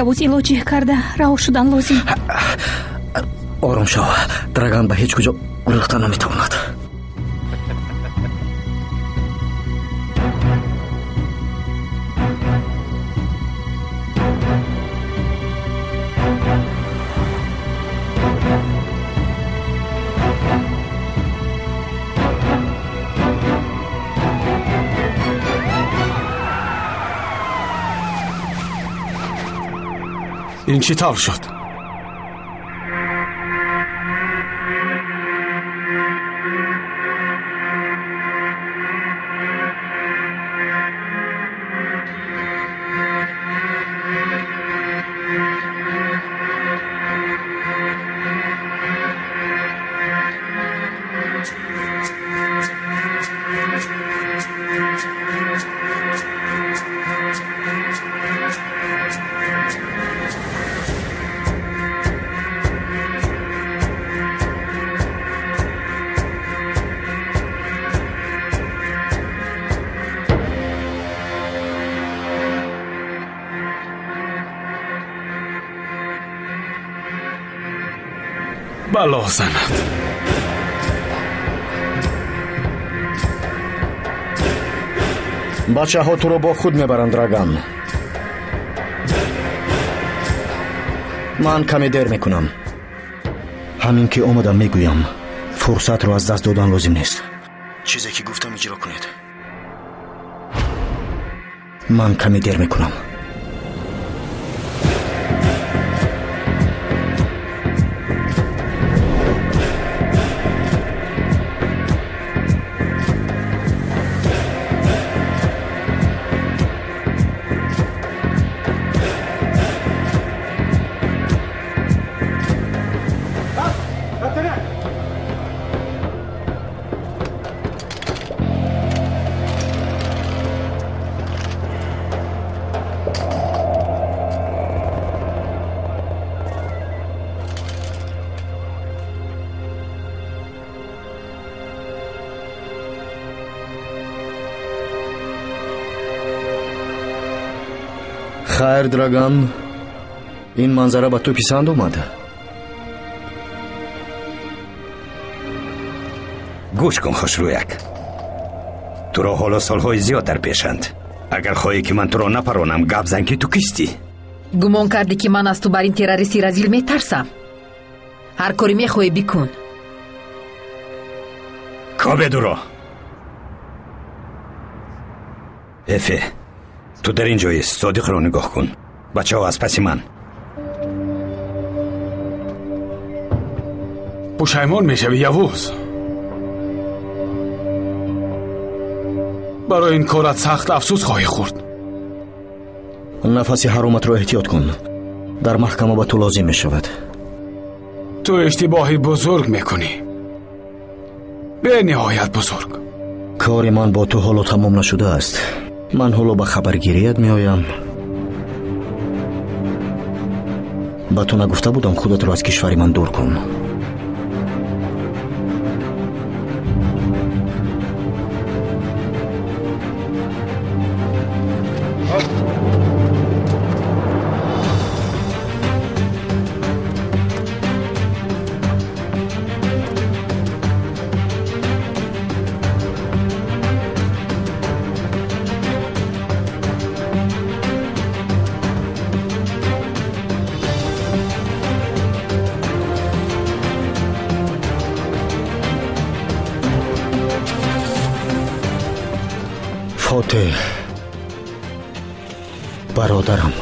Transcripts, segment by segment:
Явуз илоҷӣ карда раҳо шудан лозим. Ором шав, Драган ба ҳеҷ куҷо гурехта наметавонад. Ин чӣ тавр шуд? Бало занад. Бачаҳо туро бо худ мебаранд, Драган. Ман каме дер мекунам. Ҳамин ки омадам мегӯям, фурсатро аз даст додан лозим нест. Чизе ки гуфтам иҷро кунед. Ман каме дер мекунам. Хайр, Драган, ин манзара ба ту писанд омад? Гӯш кун, хушрӯяк, туро ҳоло солҳои зиёд дар пешанд. Агар хоҳӣ ки ман туро напаронам, гап зан ки ту кистӣ. Гумон кардӣ ки ман аз ту бар ин террористи разил метарсам? Ҳар коре мехоҳӣ бикун. Кобе дуро. Эфе, ту дар ин ҷоист, Содиқро нигоҳ кун. Бачаҳо аз паси ман. Пушаймон мешавӣ, Явуз. Барои ин корат сахт афсӯс хоҳӣ хӯрд. Нафаси ҳароматро эҳтиёт кун. Дар маҳкама ба ту лозим мешавад. Ту иштибоҳи бузург мекунӣ. Бениҳоят бузург. Кори ман бо ту ҳоло тамом нашудааст. Ман ҳоло ба хабаргирият меоям. Ба ту нагуфта будам худатро аз кишвари ман дур кун. Фотеҳ, бародарам,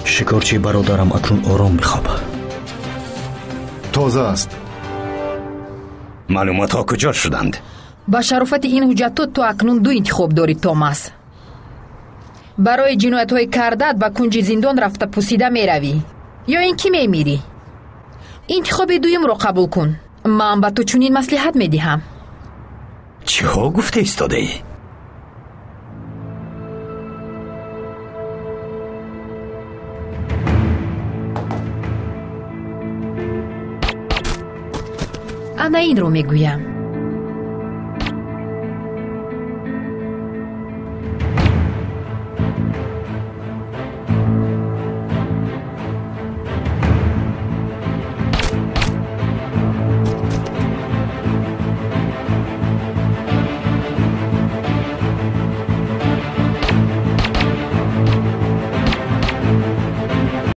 шикорчии бародарам акнун ором мехоб. Тоза аст. Маълумотҳо куҷо шуданд? Ба шарофати ин ҳуҷҷатҳо ту акнун ду интихоб дорӣ, Томас. Барои ҷиноятҳои кардаат ба кунҷи зиндон рафта пусида меравӣ ё ин ки мемирӣ. Интихоби дуюмро қабул кун. Ман ба ту чунин маслиҳат медиҳам. Чиҳо гуфта истодаӣ? Ана инро мегӯям.